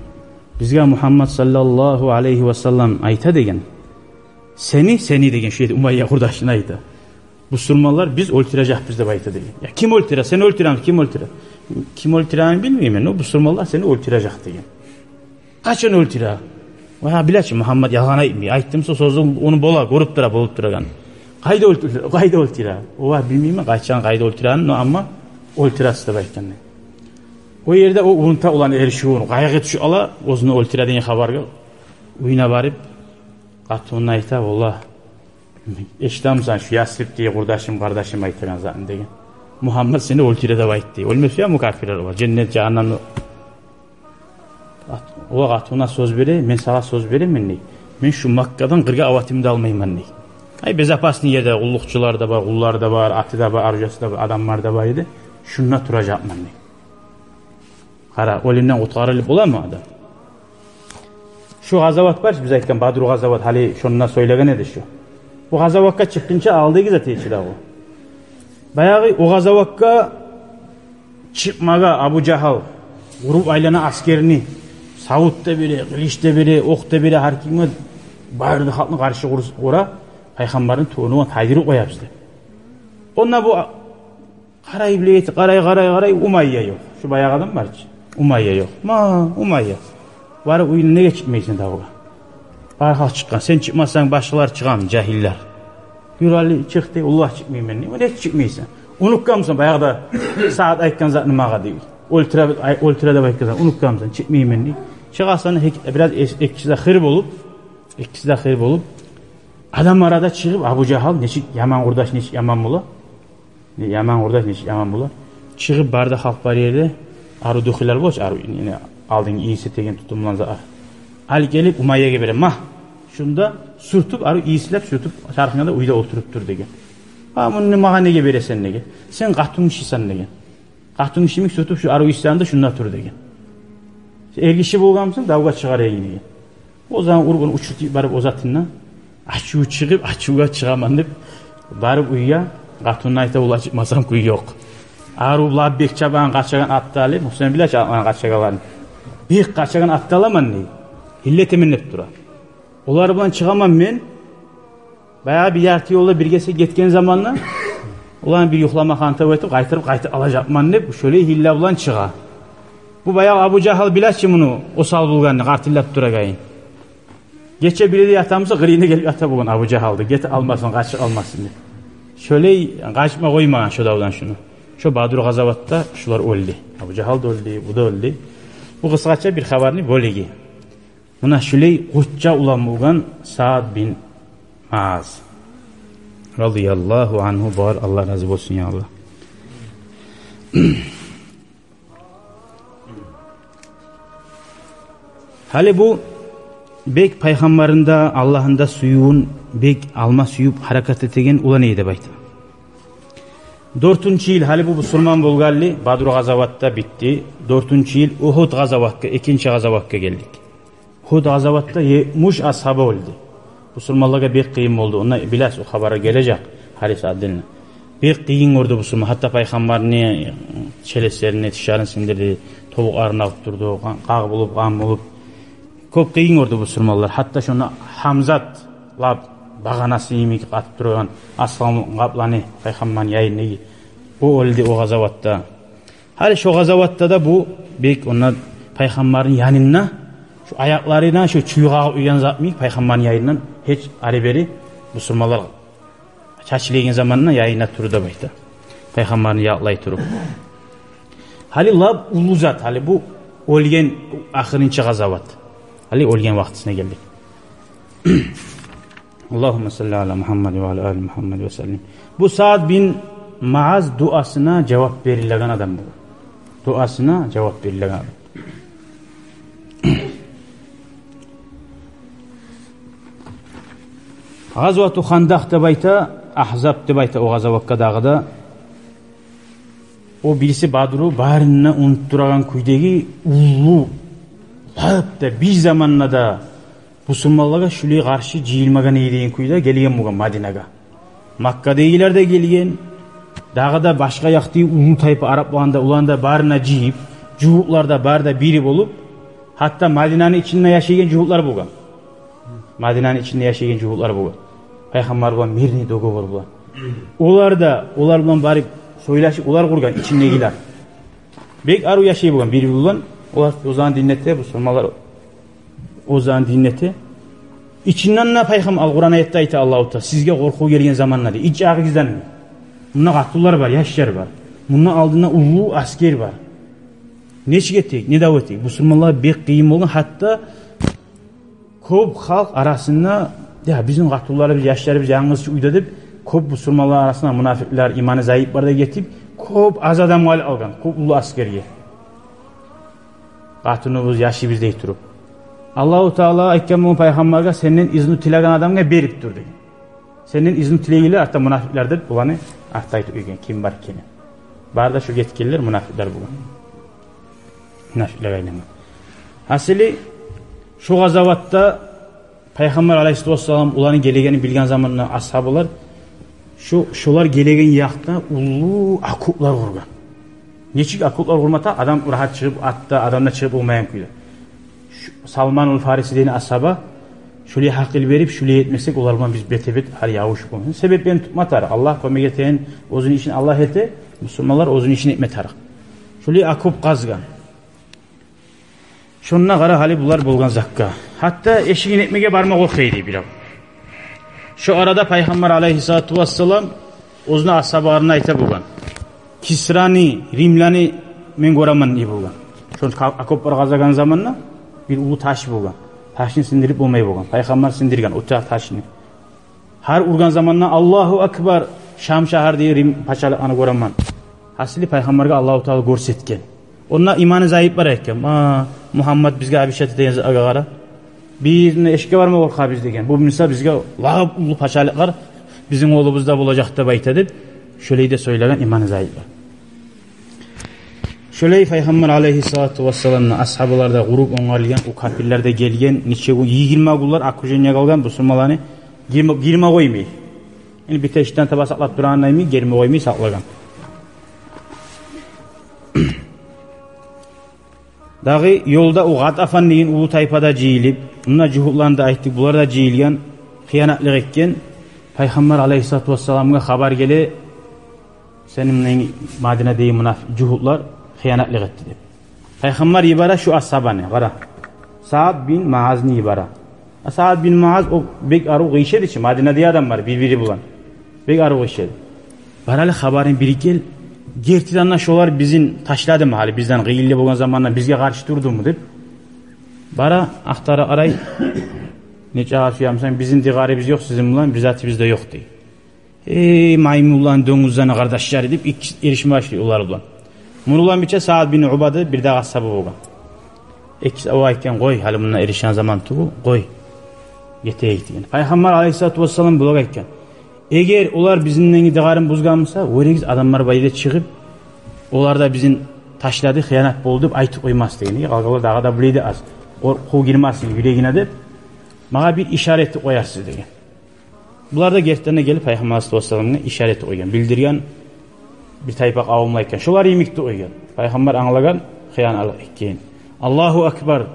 «Бизге Мугьаммад саллаллагьу алайгьи васаллам айта, — деген. — Сени, сени, — деген, шу ерде Умайя къурдашына айта, — бусурманлар биз оьлтюрежекбиз деп айта», — деген. «Я ким оьлтюре? Сени оьлтюреми, ким оьлтюре?» «Ким оьлтюрегенин билмеймен, но бусурманлар сени оьлтюрежек», — деген. «Къачан оьлтюре?» «Вагь, биле чи, Мугьаммад ялгъан айтмай. Айтдым, со сёзю ону бола, гёрюп тура болуп турагъан». «Къайда оьлтюре? Къайда оьлтюре?» «О, вагь, билмеймен, къачан, къайда оьлтюрегенин, но амма оьлтюресиз деп айтгъан». О ерде о унута улан эришивюн, къайгъы тюшюп къала оьзюню оьлтюре деген хабаргъа. Уьюне барып, къатынына айта: «Валлагь, эшитемисен шу Ясрибдеги къурдашым, къардашым айтагъан затын?» — деген. «Мугьаммад сени оьлтюре деп айтды. Оьлме сюемисен капирлер бар, женнет, жагьаннемни?» О къатынына сёз бере: «Мен сагъа сёз беремен, — дей, — мен шу Маккадан къыргъа аватымны да алмайман, — дей. — Ай, безопасный ерде, къуллукъчулар да бар, къуллар да бар, аты да бар, оружиеси де бар, адамлар да бар ерде, шунда туражакъман», — дей. Къара, оьлюмден къутгъарылып боламы адам? Шу къазават бар чы, биз айтгъан Бадру къазават, гьали шонда сёйлеген эди шу. Бу къазаватгъа чыкъгъынча алдагъы зат эди чи дагъы. Баягъы о къазаватгъа чыкъмагъа Абу Жагьал къуруп айлана аскерни, савут да бере, къылыч да бере, окъ да бере, гьар кимге, бары да халкъны къаршы къуруп къура, пайхаммарны тонугъун тайдырып къоябыз деп. Онда бу къарай биле эди, къарай, къарай, къарай, Умайя ёкъ. Шу баягъы адам бар чы, Умайя ёкъ. «Ма, Умайя, барып уьюнгден неге чыкъмайсан давгъа?» Бары халкъ чыкъгъан. «Сен чыкъмасанг, башгъалар чыгъамы, жагьиллер?» «Юр гьали, чыкъ», — дей. «Валлагь, чыкъмайман», — дей. «Неге чыкъмайсан?» «Унутгъанмысан баягъы да сагьат айтгъан затны магъа?» — дей. «Оьлтюре, ай, оьлтюре деп айтгъан затны унутгъанмысан?» «Чыкъмайман», — дей. Чыгъасан, гьек-, бираз эс-, экиси де хыр болуп, экиси де хыр болуп, адам арада чыгъып, Абу Жагьал, нечик яман къурдаш, нечик яман бола. Не, яман къурдаш нечик яман бола. Чыгъып бары да халкъ бар ерде ару духилар бола чы, ару, яни, алдын ийиси тиеген тутумлан зат. Алып гелип Умайягъа бере. «Ма, шунда сюртюп, ару ийислеп сюртюп, чархынга да уьйде олтуруп тур», — деген. «А, муну магъа неге бересен?» — деген. «Сен къатынгишисен», — деген. «Къатынгиши йимик сюртюп, шу ару ийислени де шунда тур», — деген. «Сен эргиши болгъанмысан, давгъа чыгъар эдинг», — деген. О заман ургъун учуп барып о затындан, ачуву чыгъып, ачувгъа чыгъаман деп, барып уьйге, къатынына айта: «Валлагь, чыкъмасам кюй ёкъ. Ару булар бек чабагъан, къачагъан атны алып, Гьусейин биле чи атланы къачагъанларын. Бек къачагъан атны аламан, — дей, — гьилле этемен деп тура. Олар булан чыгъаман мен. Баягъы бир ярты ёлда бир гесек гетген заманда, оланы бир юхлама хантав этип, къайтарып, къайтып алажакъман», — деп, шолай гьилле булан чыгъа. Бу баягъы Абу Жагьал биле чи муну осал болгъанны, къартыллап турагъанын. Гече бирде ятамыса, къырыйына гелип ята болгъан Абу Жагьалны, гетип алмасын, къачып алмасын деп. Шолай къачма къоймагъан шо давдан шуну. Шо Бадру къазаватда шулар оьлдю. Абу Жагьал да оьлдю, бу да оьлдю. Бу къысгъача бир хабарны бёлеги. Муна шулай къурчча улан болгъан Саад бин Муаз, радияллагьу ангьу, бар, Аллагь рази болсун, я Аллагь. Гьали бу бек пайхаммарны да, Аллагьны да сюювюн бек алма сююп гьаракат этеген улан эди деп айта. Дёртюнчю йыл, гьали бу бусурман болгъанлы, Бадру къазаватда битди. Дёртюнчю йыл Угьуд къазаватгъа, экинчи къазаватгъа гелдик. Угьуд къазаватда етмиш асгьаба оьлдю. Бусурманлагъа бек къыйын болду. Онда билесиз, о хабар гележек, гьадис отдельно. Бек къыйын гёрдю бусурман. Гьатта пайхаммарны челеслерин, тишлерин сындырды, тобукъларын алып турду, къа-, къагъ болуп, къан болуп. Кёп къыйын гёрдю бусурманлар. Гьатта шонда Гьамзат, лап багъанасы йимик къатып турагъан аслан къапланы, пайхаммарны янындагъы, о оьлдю о къазаватда. Гьали шо къазаватда да бу бек онда пайхаммарны янында, шо аякъларына шо чуй къагъып юрюген зат йимик, пайхаммарны янындан гьеч ары-бери бусурманлар чачылайгъан заманда янында туруп деп айта, пайхаммарны якълай туруп. Гьали лап уллу зат, гьали бу оьлген ахырынчы къазават. Гьали оьлген вакътисине гелдик. Аллагьумма салли аля Мугьаммад ва аля али Мугьаммад ва саллим. Бу Саад бин Муаз дуасына жавап берилеген адам бу. Дуасына жавап берилеген адам. Къазвату Хандакъ деп айта, Агьзаб деп айта о къазаватгъа дагъы да. О бириси Бадру барына унутдурагъан кюйдеги уллу, лап да бир заманда да бусурманлагъа шулай къаршы жыйылмагъан эди деген кюйде гелген болгъан Мадинагъа. Маккадагъылар да гелген, Дагъы да башгъа якъдагъы уллу тайпа арапланы да, уланы да барын да жыйып, жугьутлар да бары да бири болуп, гьатта Мадинаны ичинде яшайгъан жугьутлар болгъан. Мадинаны ичинде яшайгъан жугьутлар болгъан. Пайхаммар булан мирный договор булан. Олар да, олар булан барып сёйлешип, олар къургъан ичиндегилер. Бек арив яшай болгъан бир-бири булан. Олар оьзлени дин эте, бусурманлар оьзлени дин эте. Ичинден де пайхам-, ал Къуран аятда айта Аллагьу Таала: «Сизге къоркъув гелген заманда», — дей, — «ич ягъыгъыздан». Мунда къатынлар бар, яшлар бар. Мунда алдында уллу асгер бар. Нечик этейик, не дав этейик? Бусурманлар бек къыйын болгъан, гьатта кёп халкъ арасында: «Я, бизин къатынларыбыз, яшларыбыз янгыз уьйде», — деп, кёп бусурманлар арасында мунафикълер, иманы заиплер де гетип, кёп аз адам къалып къалгъан кёп уллу асгерге. Къатыныбыз, яшыбыз дей туруп. Аллагьу Таала айтгъан болгъан пайхаммаргъа: «Сенден изну тилеген адамгъа берип тур», — деген. «Сенден изну тилегенлер артда мунафикълер», — деп, буланы артда айтып къойгъан ким бар экени. Бары да шо гетгенлер мунафикълер болгъан. Мунафикълер айлангъан. Гьасили, шо къазаватда Пайхаммар алайгьиссалату вассалам оланы гелегенин билген заманда асгьабалар, шо, шолар гелеген якъда уллу окоплар къургъан. Нечик окоплар къурмаса, адам рагьат чыгъып, ат да, адам да чыгъып болмайгъан кюйде. Шу Салманул Фариси деген асгьаба: «Шулай гьакъыл берип, шулай этмесек, олар булан биз бетге-бет гьали ябушуп болмайбыз». Себеплени тутма тарыкъ. Аллагь кёмек этеген, оьзюню ишин Аллагь эте, бусурманлар оьзюню ишин этме тарыкъ. Шулай окоп къазгъан. Шонда къара гьали булар болгъан затгъа. Гьатта эшигин этмеге барма къоркъа эди бирев. Шо арада Пайхаммар алайгьиссалату вассалам оьзюню асгьабаларына айта болгъан: «Кисраны, римлени мен гёремен», — дей болгъан. Шо ка-, окоплар къазагъан заманда бир уллу таш болгъан. Ташны сындырып болмай болгъан. Пайхаммар сындыргъан о та-, ташны. Гьар ургъан заманда: «Аллагьу акбар, Шам шагьар, — дей, — Рим пачалыкъланы гёремен». Гьасили, Пайхаммаргъа Аллагьу Таала гёрсетген. Онда иманы заиплер айтгъан: «Ма, Мугьаммад бизге обещать этеген затгъа къара. Биз муна эшикге барма къоркъабыз», — деген. «Бу буса бизге лап уллу пачалыкълар бизин къолубузда болажакъ», — деп айта деп, шолай да сёйлеген иманы заиплер. Шолай Пайхаммар алайгьиссалату вассаламны асгьабалар да къуруп онгарылгъан, о капирлер де гелген, нече гюн, йигирма гюнлер окружениеге алгъан бусурманланы, гирме, гирме къоймай. Яни бир тешикден таба сакълап турагъандай йимик, гирме къоймай сакълагъан. Дагъы ёлда о Гъатафан деген уллу тайпа да жыйылып, мунда жугьутланы да айтдыкъ, булар да жыйылгъан, хыянатлыкъ этген. Пайхаммар алайгьиссалату вассаламгъа хабар геле: «Сени булан Мадинадагъы мунафикъ жугьутлар хыянатлыкъ этди», — деп. Пайхаммар йибере шу асгьабаны, къара. Саад бин Муазны йибере. А Саад бин Муаз о бек арив къыйыша эди чи, Мадинадагъы адамлар бир-бири булан. Бек арив къыйыша эди. «Бар гьали, хабарын бир гел. Гертиден де шолар бизин ташладымы гьали, бизден къыйынлы болгъан заманда бизге къаршы турдуму?» — деп. Бара, ахтара къарай. «Нечакъы сюемисен, бизин дыгъарыбыз ёкъ сизин булан, бир затыбыз да ёкъ», — дей. «Эй, маймулланы, донгузланы къардашлары», — деп, экиси эришме башлай олар булан. Муну булан бирче Саад бин Убада бирдагъы асгьаба болгъан. Экиси о айтгъан: «Къой, гьали мунда эришген заман тюгюл, къой, гетейик», — деген. Пайхаммар алайгьиссалату вассалам булагъа айтгъан: «Эгер олар бизин булан дыгъарын бузгъан буса, гёрегиз, адамлар бу ерде чыгъып, олар да бизин ташлады, хыянат болду деп айтып къоймас», — деген. Къалгъанлар дагъы да булай да аз. Къоркъув гирмесин юрегине деп, «Магъа бир ишара этип къоярсыз», — деген. Булар да гертиден де гелип Пайхаммар алайгьиссалату вассаламгъа ишара этип къойгъан, билдирген, бир тайпа къавумлар экенин. Шолар йимик де къойгъан. Пайхаммар англагъан хыянатлыкъ экенин. «Аллагьу акбар,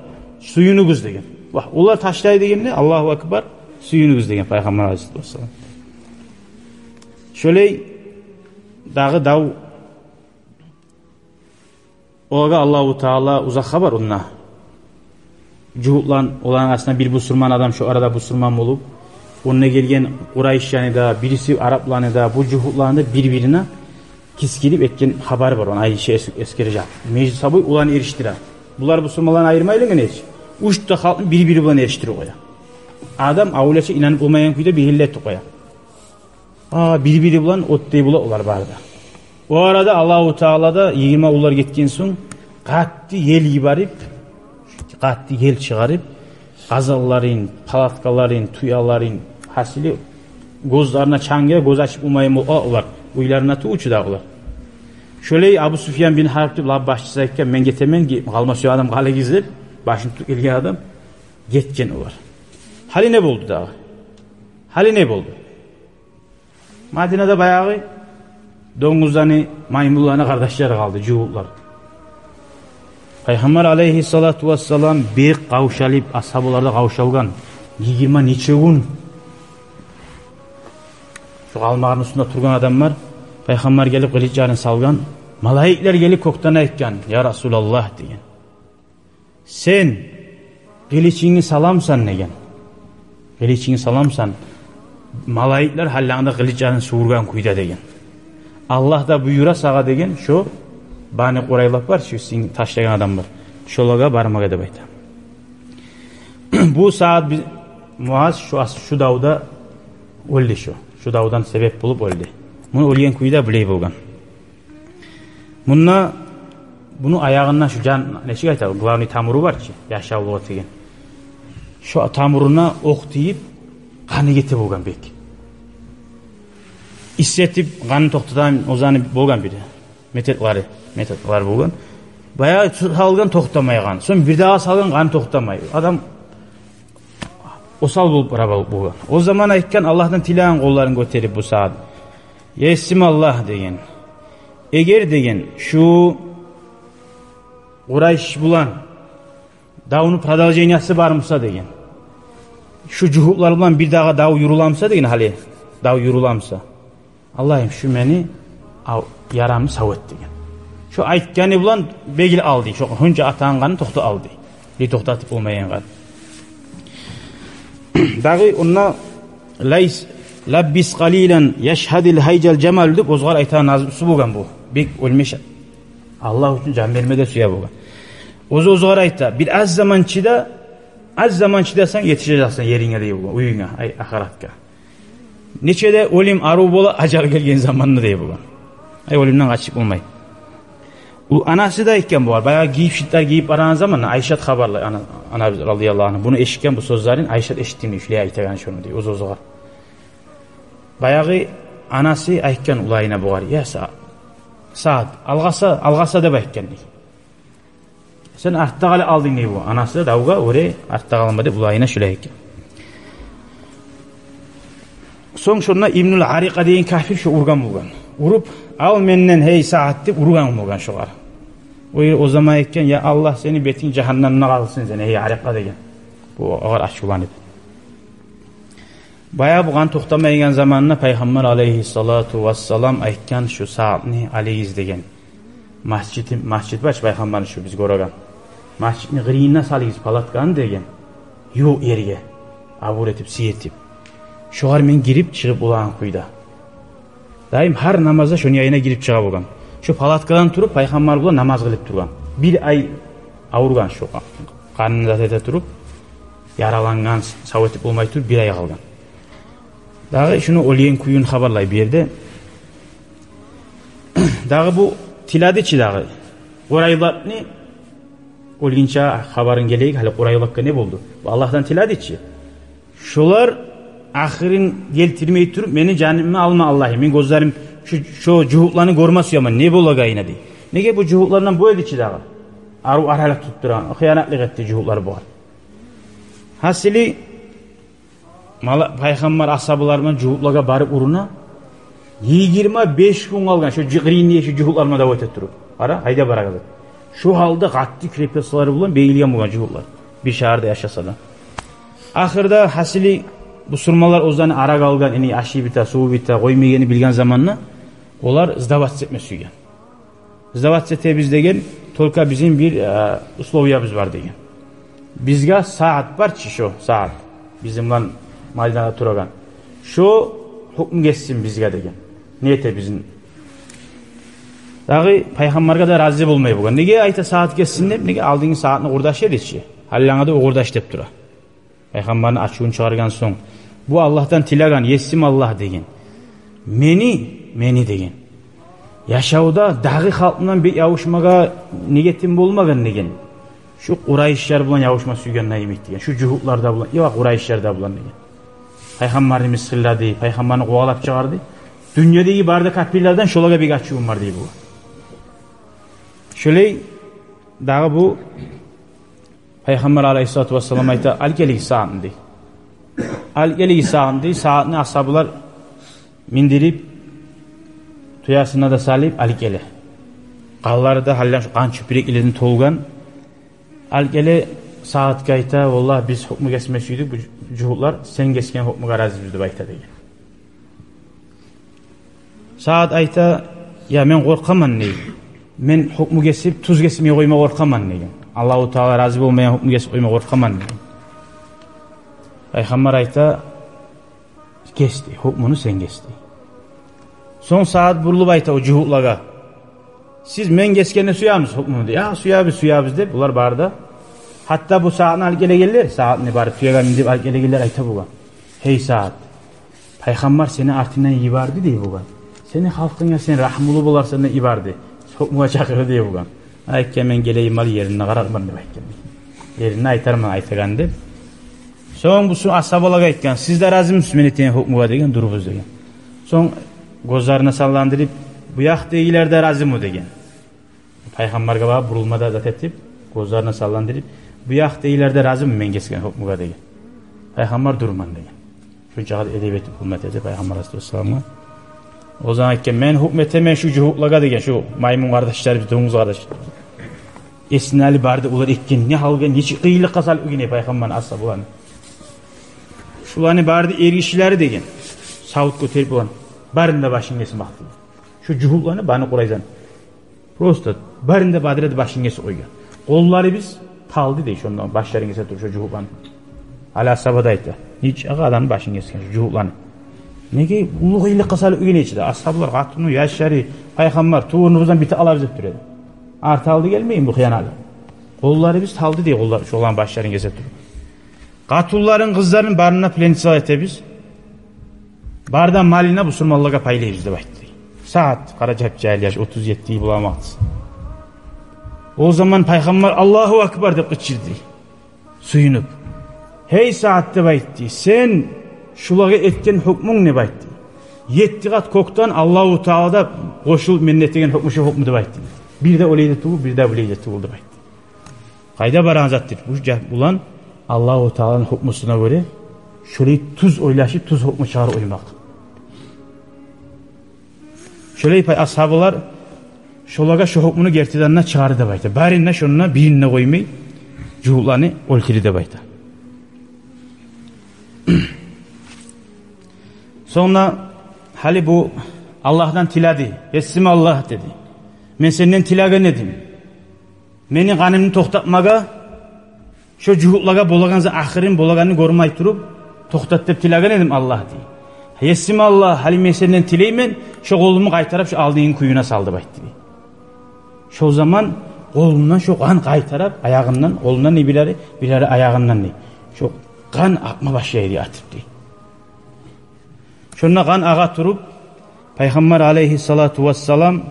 сююнюгюз», — деген. Вагь, олар ташлай дегенде, «Аллагьу акбар, сююнюгюз», — деген Пайхаммар алайгьиссалату вассалам. Шолай дагъы дав Олагъа Аллагьу Таала узакъ хабар онда. Жугьутланы, оланы арасында бир бусурман адам, шо арада бусурман болуп, онда гелген къурайшланы да, бириси арапланы да, бу жугьутланы да бир-бирине кис гирип этген хабар бар. Ону Айша эс-, эсгережек. Между собой оланы эришдире. Булар бусурманланы айырмайлыгъын эч. Уьч де халкъны бир-бири булан эришдирип къоя. Адам авлиясы инанып болмайгъан кюйде бир хыйлы этип къоя. А, бир-бири булан отдай бола олар бары да. О арада Аллагьу Таала да йигирма гюнлер гетген сонг, къатты ел йиберип, къатты ел чыгъарып, къазанларын, палаткаларын, туяларын, гьасили, гёзлерине чанг геле, гёз ачып болмайгъан бола олар. Уьйлеринде тюгюл чю дагъы олар. Шолай Абу Суфьян бин Гьарб деп лап башчысы айтгъан: «Мен гетемен, ге-, къалма сюеген адам къалыгъыз», — деп, башын тутуп гелген адам, гетген олар. Гьали не болду дагъы? Гьали не болду? Мадинада баягъы Донгузланы, маймунланы къардашлары къалды, жугьутлар. Пайхаммар алайгьиссалату вассалам бек къавшалып, асгьабалар да къавшалгъан. Йигирма нече гюн шо къалмагъарны уьстюнде тургъан адамлар, пайхаммар гелип къылычларын салгъан. Малайиклер гелип кёкден айтгъан: «Я Расулаллагь, — деген, — сен къылычынгны саламысан, — деген, — къылычынгны саламысан, малайиклер гьаллангда къылычларын сувургъан кюйде, — деген. — Аллагь да буюра сагъа, — деген, — шо Бани Къурайлат бар чы, сени ташлагъан адамлар, шолагъа бармагъа», — деп айта. Бу сагьат би-, Муаз шо ас-, шо давда оьлдю, шо, шо давдан себеп болуп оьлдю. Муну оьлген кюйде булай болгъан. Мунда буну аягъында шо жан, нечик айта, главный тамуру бар чы, яшавлугъа тиеген. Шо тамуруна окъ тийип, къаны гете болгъан бек. Иссетип, къанын токътатагъан, озаны болгъан бир методлары, методлары болгъан. Баягъы салгъан, токътамай къан. Сонг бирдагъы салгъан, къаны токътамай. Адам осал болуп къара бол-, болгъан. О заман айтгъан, Аллагьдан тилеген къолларын гётерип бу сагьат: «Есим Аллагь, — деген, — эгер, — деген, — шу Къурайш булан давну продолжениясы бармыса, — деген, — шу жугьутлар булан бирдагъы дав юрюлемиса, — деген, — гьали дав юрюлемиса, Аллагьым, шу мени ав-, ярамны сав эт», — деген. Шо айтгъаны булан бегил алды, шо гьунжа атагъан къаны токъта алды. Бир токътатып болмайгъан къаны. Дагъы онда «Лайс, лаббис къалилан, яшгьадил гьайжал жамал» деп оьзюгер айтагъан назмусу болгъан бу. Бек оьлмеш, Аллагь учун жан берме де сюе болгъан. Оьзю оьзюгер айта: «Бир аз заман чыда, аз заман чыдасанг, етишежексен еринге, — дей болгъан, — уьюнге, ай, ахыратгъа. Нече де оьлюм арив бола ажал гелген заманда», — дей болгъан. Ай, оьлюмден къачып болмай. О анасы да айтгъан бугъар. Баягъы гийип, шитлер гийип барагъан заман Айшат хабарлай, ана, ана, радияллагьу ангьа. Буну эшитген, бу сёзлерин Айшат эшитдим дей, шулай айтагъан шону дей, оьз-оьзюгер. Баягъы анасы айтгъан уланына бугъар: «Я Са-, Саад, алгъаса, алгъаса», — деп айтгъан дей. «Сен артда къала алдынг», — дей бу. Анасы да давгъа оьре, артда къалма деп уланына шулай айтгъан. Сонг шонда Ибнул Арикъа деген капир шо ургъан болгъан. Уруп: «Ал менден, гьей Саад», — деп ургъан болгъан шогъар. О, о заман айтгъан: «Я Аллагь, сени бетинг жагьаннамда къалсын сени, гьей Арикъа», — деген. Бу огъар ачувланып. Баягъы бу къан токътамайгъан заманында Пайхаммар алайгьиссалату вассалам айтгъан: «Шу Саадны алыгъыз, — деген, — межит, межит бар чы Пайхаммарны, шу биз гёреген, межитни къырыйына салыгъыз палатканы, — деген, — ювукъ ерге, абур этип, сый этип. Шогъар мен гирип чыгъып болагъан кюйде». Дайым гьар намазда шону янына гирип чыгъа болгъан. Шо палаткадан туруп Пайхаммар булан намаз къылып тургъан. Бир ай авургъан шо къа-, къанын зат эте туруп, яралангъан, сав этип болмай туруп, бир ай къалгъан. Дагъы шуну оьлген кююн хабарлай бу ерде. Дагъы бу тиледи чи дагъы. Къурайлатны оьлгюнче хабарын гелейик, гьали Къурайлатгъа не болду? Бу Аллагьдан тиледи чи. Шолар ахырын гелтирмей туруп, мени жанымны алма, Аллагьым. Мен гёзлерим шу, шо жугьутланы гёрме сюемен. Не болагъан эди? Неге бу жугьутлардан бу эди чи дагъы. Арив аралыкъ тутуп турагъан, хыянатлыкъ этди жугьутлар бугъар. Гьасили, мала-, Пайхаммар асгьабалар булан жугьутлагъа барып уруна, йигирма беш гюн къалгъан, шо жи-, къырыйын шу жугьутлар булан дав эте туруп. Къара, къайда барагъыз? Шо гьалда къатты крепостьлары булан бегилген болгъан жугьутлар. Бир шагьарда яшаса да. Ахырда, гьасили, бусурманлар оьзлени аракъ алгъан, яни ашы бите, суву бите, къоймайгъанны билген заманда, олар сдаваться этме сюйген. Сдаваться этебиз деген, только бизин бир, э, условиябыз бар деген. Бизге Саад бар чы, шо Саад, бизин булан Мадинада турагъан. Шо гьукму гесин бизге деген. Не эте бизин? Дагъы Пайхаммаргъа да рази болмай болгъан. Неге айта Саад гесин деп? Неге алдынгъы Саадны къурдашы эди чи. Гьали янга да о къурдаш деп тура. Пайхаммарны ачувун чыгъаргъан сонг, бу Аллагьдан тилеген: «Есим Аллагь, — деген, — мени, мени, — деген, — яшавда дагъы халкъ булан бек ябушмагъа ниетим болмагъан, — деген, — шу къурайышлар булан ябушма сюйгенде йимик, — деген, — шу жугьутлар да булан, я къурайышлар да булан», — деген. Пайхаммарны мысгъыллады, Пайхаммарны къувалап чыгъарды. «Дюньядагъы бары да капирлерден шолагъа бек ачувум бар», — дей бу. Шолай дагъы бу Пайхаммар алайгьиссалату вассалам айта: «Ал гелигиз Саадны», — дей. «Ал гелигиз Саадны», — дей. Саадны асгьабалар миндирип, тюесине де салып алып геле. Къанлары да гьаллам шу къан чюпюреклерден толгъан. Алып геле, Саадгъа айта: «Валлагь, биз гьукму гесме сюйдюк, бу жугьутлар сен гесген гьукмугъа разибиз», — деп айта деген. Саад айта: «Я, мен къоркъаман, — дей. — Мен гьукму гесип, тюз гесмей къойма къоркъаман, — деген. — Аллагьу Таала рази болмайгъан гьукму гесип къойма къоркъаман», — деген. Пайхаммар айта: «Гес, — дей, — гьукмуну сен гес», — дей. Сонг Саад бурулуп айта о жугьутлагъа: «Сиз мен гесгенни сюемисиз гьукмуну?» — дей. «Я, сюебиз, сюебиз», — деп, булар бары да. Гьатта бу Саадны алып гелегенлер, Саадны бары тюеге миндирип алып гелегенлер айта бугъар: «Гьей Саад, Пайхаммар сени артынгдан йиберди, — дей, — бугъар. Сени халкъынга сен рагьмулу боларсан деп йиберди. Гьукмугъа чакъырды, — дей, — бугъар. Айтгъан, мен гелейим, ал еринде къарарман деп айтгъан. Еринде айтарман айтагъанны», — деп. Сонг бусун асгьабалагъа айтгъан: «Сиз де разимисиз мен этеген гьукмугъа?» — деген. «Дюрбюз», — деген. Сонг гёзлерине салландырып: «Бу якъдагъылар да разиму?» — деген. Пайхаммаргъа багъып бурулма да зат этип, гёзлерине салландырып: «Бу якъдагъылар да разиму мен гесген гьукмугъа?» — деген. Пайхаммар: «Дюрмен», — деген. Шунча къадар эдеп этип, гьюрмет этип Пайхаммар алайгьиссалату вассаламгъа. О заман айтгъан: «Мен гьукму этемен шу жугьутлагъа, — деген, — шу маймун къардашларыбыз, донгуз къардашларыбыз. Эсине алып, бары да олар этген не гьалгъа, нечик къыйынлыкъгъа салып гелген Пайхаммарны асгьабаларын. Шуланы бары да эргишилери, — деген, — савут гётерип оланы, барын да башын гесмек этди. Шу жугьутланы, Бану Къурайзаны, просто барын да бадырады, башын гесип къойгъан. Къолларыбыз талды, — дей, — шондан башларын гесе туруп шу жугьутланы». Гьали асгьаба да айта: «Нечакъы адамны башын гесген шу жугьутланы. Неге, уллу къыйынлыкъгъа салып гелген эди чи де. Асгьабалар, къатыны, яшлары, Пайхаммар, туврубуздан битип алабыз деп тура эди. Арты-алды гелмейми бу хыянатлар? Къолларыбыз талды, — дей, — къоллар, шоланы башларын гесе туруп. Къатынларын, къызларын барын да пленницагъа этебиз. Бары да малын бусурманлагъа пайлайбыз», — деп айтды. Саад, къара, жап-жагьил яш, отуз етти йыл болагъан вакътиси. О заман Пайхаммар: «Аллагьу акбар», — деп къычырды, сююнюп. «Гьей Саад, — деп айтды, — сен шулагъа этген гьукмунг, — деп айтды, — етти къат кёкден Аллагьу Таала да къошулуп мен этеген гьукму шу гьукму», — деп айтды. «Бир де олай да тюгюл, бир де булай да тюгюл», — деп айтды. Къайда барагъан затдыр бу гьукму булан, Аллагьу Тааланы гьукмусуна гёре, шолай тюз ойлашып, тюз гьукму чыгъарып къоймакъ. Шолай пай асгьабалар шолагъа шо гьукмуну гертиден де чыгъарды деп айта. Барын да, шонда бирин де къоймай, жугьутланы оьлтюрдю деп айта. Сонг да гьали бу Аллагьдан тиледи. «Есим Аллагь, — деди, — мен сенден тилеген эдим мени къанымны токътатмагъа, шо жугьутлагъа болагъан за-, ахырын болагъанны гёрмей туруп, токътат деп тилеген эдим, Аллагь, — дей. — Есим Аллагь, гьали мен сенден тилеймен, шо къолумну къайтарып, шо алдынгы кююне сал», — деп айтды, дей. Шо заман къолундан шо къан къайтарып, аягъындан, къолундан, дей, бирлери, бирлери аягъындан, дей, шо къан акъма башлайды артып, дей. Шонда къан агъа туруп, Пайхаммар алайгьиссалату вассалам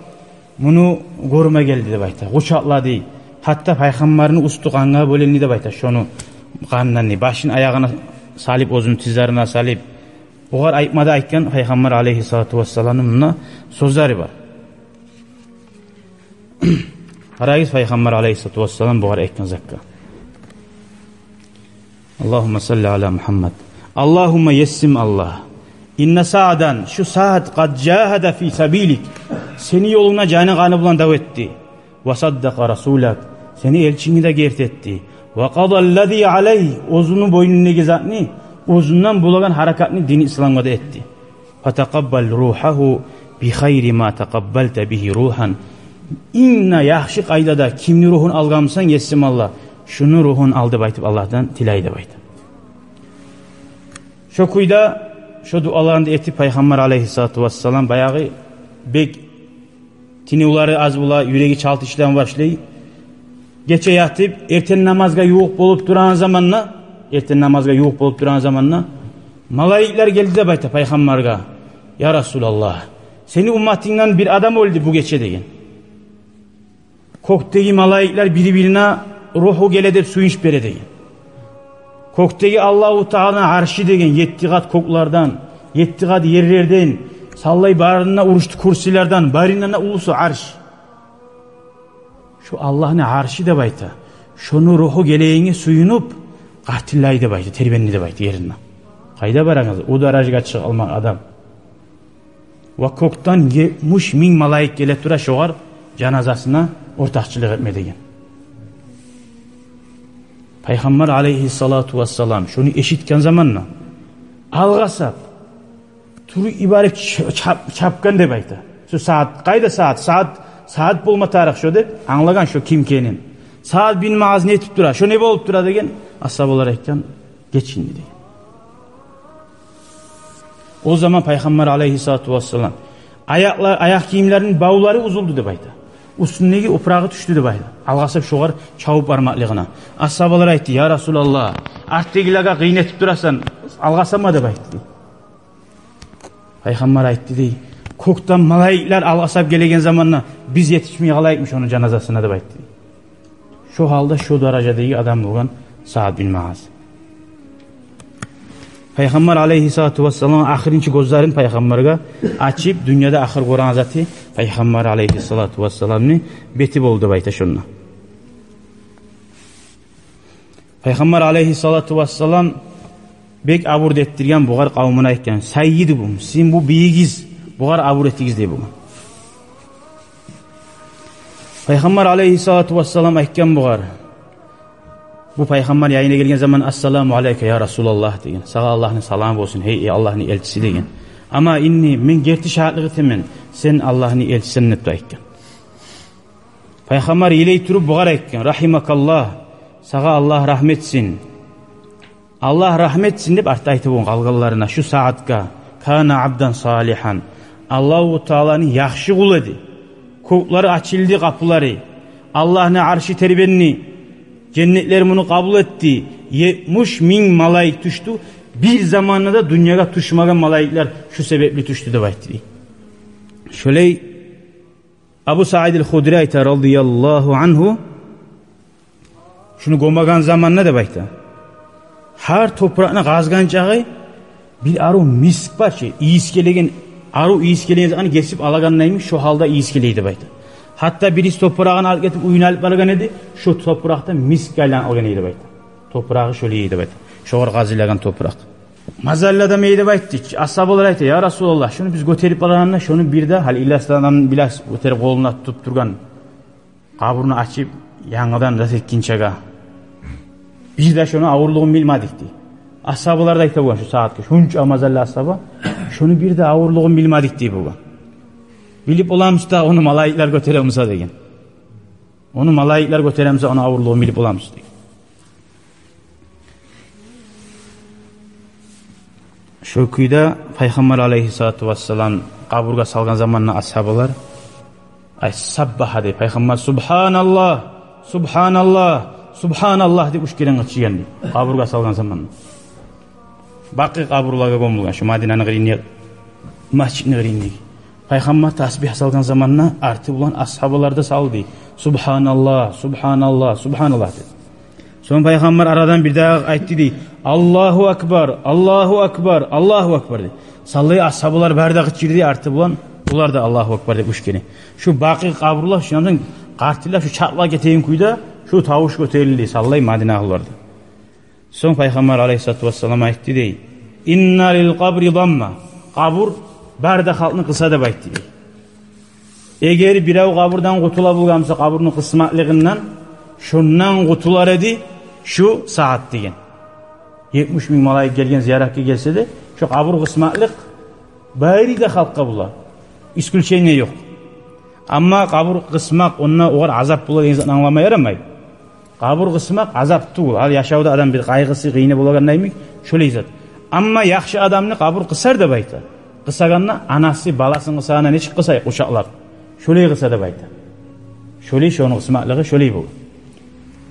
муну гёрме гелди деп айта. Къучакълады. Гьатта Пайхаммарны уьстю къангъа бёлюндю деп айта. Шону къанындан, дей, башын аягъына салып, оьзюню тизлерине салып, огъар айтма да айтгъан Пайхаммар алайгьиссалату вассаламны мунда сёзлери бар. Къарагъыз Пайхаммар алайгьиссалату вассалам бугъар айтгъан затгъа. Аллагьумма салли ала Мухаммад. Аллагьумма, есим Аллагь. Инна Саадан, шу Саад, къад жагьада фи сабилик, сени ёлунгда жаны-къаны булан дав этди. Ва саддакъа расулак, сени элчингни де герти этди. Ва къада аллази алайгь, оьзюню бойнундагъы затны, оьзюнден болагъан гьаракатны дини исламгъа да этди. Фатакъаббал рухагьу би хайри ма такъаббалта бигьи рухан. Инг де яхшы къайдада кимни ругьун алгъанмысан, есим Аллагь, шуну ругьун ал деп айтып, Аллагьдан тилей деп айта. Шо кюйде шо дуаланы да этип, Пайхаммар алайгьиссалату вассалам баягъы бек тынывлары аз бола, юреги чалт ишлей башлай. Гече ятып, эртен намазгъа ювукъ болуп турагъан заманда, эртен намазгъа ювукъ болуп турагъан заманда, малайиклер гелди деп айта Пайхаммаргъа: «Я Расулаллагь, сени умматынгдан бир адам оьлдю бу гече», — деген. Кёкдеги малайиклер бири-бирине ругьу геле деп сююнч бере деген. Кёкдеги Аллагьу Тааланы аршы деген, етти къат кёклерден, етти къат ерлерден, саллай барындан, урушду курсилерден, барындан да уллусу арш. Шо Аллагьны аршы деп айта. Шону ругьу гелегенге сююнюп, къатыллай деп айта, тербенди деп айта еринде. Къайда барагъыз? О даражагъа чыгъа алмагъан адам. Ва кёкден етмиш минг малайик геле тура шогъар жаназасына ортакъчылыкъ этме деген. Пайхаммар алайгьиссалату вассалам шону эшитген заманда алгъасап, туруп йиберип чап-, чапгъан деп айта. Шо сагьат, къайда сагьат? Сагьат, сагьат болма тарыкъ шо деп англагъан шо ким экенин. Саъд бин Муаз не этип тура? Шо не болуп тура деген. Асгьабалар айтгъан: «Геч инди», — деген. О заман Пайхаммар алайгьиссалату вассалам аякълар, аякъ гийимлерини бавлары уьзюлдю деп айта. Уьстюндеги опурагъы тюшдю деп айта. Алгъасап шогъар чабып бармакълыгъына. Асгьабалар айтды: «Я Расулаллагь, артдагъылагъа къыйын этип турасан, алгъасама», — деп айтды. Пайхаммар айтды дей: «Кёкден малайиклер алгъасап гелеген заманда биз етишмей къалайыкъмы шону жаназасына», — деп айтды. Шо гьалда, шо даражадагъы адам болгъан Саъд бин Муаз. Пайхаммар алайгьиссалату вассалам ахырынчы гёзлерин Пайхаммаргъа ачып, дюньяда ахыр гёреген заты Пайхаммар алайгьиссалату вассаламны бети болду деп айта шонда. Пайхаммар алайгьиссалату вассалам бек абур да этдирген бугъар, къавмуна айтгъан: «Саййидукум, сизин бу бийигигиз, бугъар абур этигиз», — дей бугъар. Пайхаммар алайгьиссалату вассалам айтгъан бугъар, бу Пайхаммар янына гелген заман: «Ассаламу алайка, я Расулаллагь», — деген. «Сагъа Аллагьны саламы болсун, гьей, гьей Аллагьны элчиси», — деген. «Амма инни, мен герти шагьатлыкъ этемен, сен Аллагьны элчисисен», — деп айтгъан. Пайхаммар йылай туруп бугъар айтгъан: «Рагьимакаллагь, сагъа Аллагь рагьмат этсин. Аллагь рагьмат этсин», — деп артда айтып болгъан къалгъанларына, шу Саъдгъа. «Кана абдан салигьан. Аллагьу Тааланы яхшы къулу эди. Кёклер ачылды, къапулары. Аллагьны аршы тербенди. Женнетлер муну къабул этди. Етмиш минг малайик тюшдю. Бир заманда да дюньягъа тюшмеген малайиклер шу себепли тюшдю», — деп айтды дей. Шолай Абу Саид аль-Худри айта, радияллагьу ангьу, шуну гёмеген заманда деп айта, гьар топуракъны къазгъан чакъы бир арив миск бар чы, ийис гелеген, арив ийис гелеген затны гесип алагъандаймы, шо гьалда ийис гелей деп айта. Гьатта бириси топурагъын алып гетип, уьюне алып баргъан эди, шо топуракъ да миск айланып къалгъан эди деп айта. Топурагъы шолай эди деп айта. Шогъар къазылагъан топуракъ. Мазаллы адам эди деп айтды. Асгьабалар айта: «Я Расулаллагь, шуну биз гётерип барагъанда, шону бир де, гьали иласдан адам билас гётерип къолуна тутуп тургъан, къабурну ачып, янгыдан зат этгинчеге, бир де шону авурлугъун билмедик», — дей. Асгьабалар да айта болгъан шу Саъдгъа, шунча мазаллы асгьаба: «Шону бир де авурлугъун билмедик», — дей болгъан. «Билип боламысыз да, ону малайиклер гётере буса», — деген. «Ону малайиклер гётере буса, ону авурлугъун билип боламысыз», — деген. Шо кюйде Пайхаммар алайгьиссалату вассалам къабургъа салгъан заманда асгьабалар, ай, саббагьа дей, Пайхаммар: «Субгьаналлагь, субгьаналлагь, субгьаналлагь», — деп уьч керен къычыргъан дей, къабургъа салгъан заманда. Бакъи къабурлагъа гёмюлген, шу Мадинаны къырыйында, межитни къырыйында. Пайхаммар тасбигь салгъан заманда арты булан асгьабалар да салды: «Субгьаналлагь, субгьаналлагь, субгьаналлагь», — деп. Сонг Пайхаммар арадан бирдагъы айтды дей: «Аллагьу акбар, Аллагьу акбар, Аллагьу акбар», — деп. Саллай асгьабалар бары да къычырды арты булан, булар да «Аллагьу акбар» деп уьч керен. Шу Бакъи къабурлар, шундан къартыллап, шу чатла гетеген кюйде шу тавуш гётерилди, саллай Мадина агьлуларда. Сонг Пайхаммар алайгьиссалату вассалам айтды дей: «Инна лил къабри дамма». Къабур бары да халкъны къыса деп айтды дей. Эгер бирев къабурдан къутула болгъан буса, къабурну къысмакълыгъындан, шондан къутулар эди шу Саъд деген. Етмиш минг малайик гелген зияратгъа гелсе де, шу къабур къысмакълыкъ бары да халкъгъа бола. Исключение ёкъ. Амма къабур къысмакъ, онда огъар азап бола деген затны англамагъа ярамай. Къабур къысмакъ азап тюгюл. Ал яшавда адам бир къайгъысы, къыйыны болагъандаймы, шолай зат. Амма яхшы адамны къабур къысар деп айта. Къысагъанда анасы баласын къысагъанда нечик къысай къучакълап, шолай къыса деп айта. Шолай, шону къысмакълыгъы шолай бола.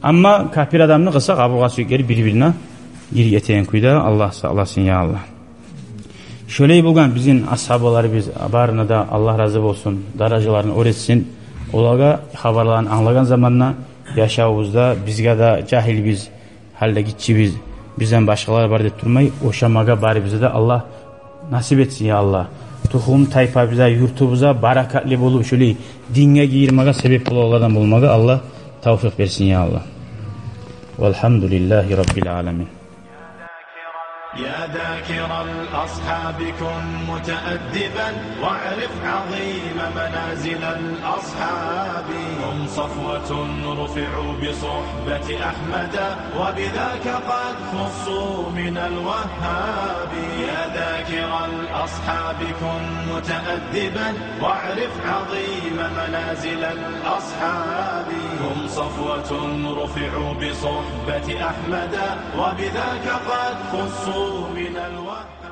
Амма капир адамны къыса, къабургъа сюйкелип, бир-бирине гирип гетеген кюйде. Аллагь сакъласын, я Аллагь. Шолай болгъан бизин асгьабаларыбыз, барына да Аллагь рази болсун, даражаларын оьр этсин. Олагъа хабарларын англагъан заманда яшавубузда бизге де, жагьилбиз, гьали де гиччибиз, бизден башгъалар бар деп турмай, ошамагъа барыбызгъа да Аллагь насип этсин, я Аллагь. Тухум-тайпабызгъа, юртубузгъа баракатлы болуп, шолай динге гийирмеге себеп болагъанлардан болмагъа Аллагь тавфикъ берсин, я Аллагь. Валгьамдулиллагьи раббил аламин. يا ذاكر الأصحاب كن متأدبا، واعرف عظيم منازل الأصحاب. هم صفوة رفعوا بصحبة أحمد، وبذاك قد خصوا من الوهاب. يا ذاكر الأصحاب كن متأدبا، واعرف عظيم منازل الأصحاب. هم صفوة رفعوا بصحبة أحمد، وبذاك قد خصوا من الوهاب.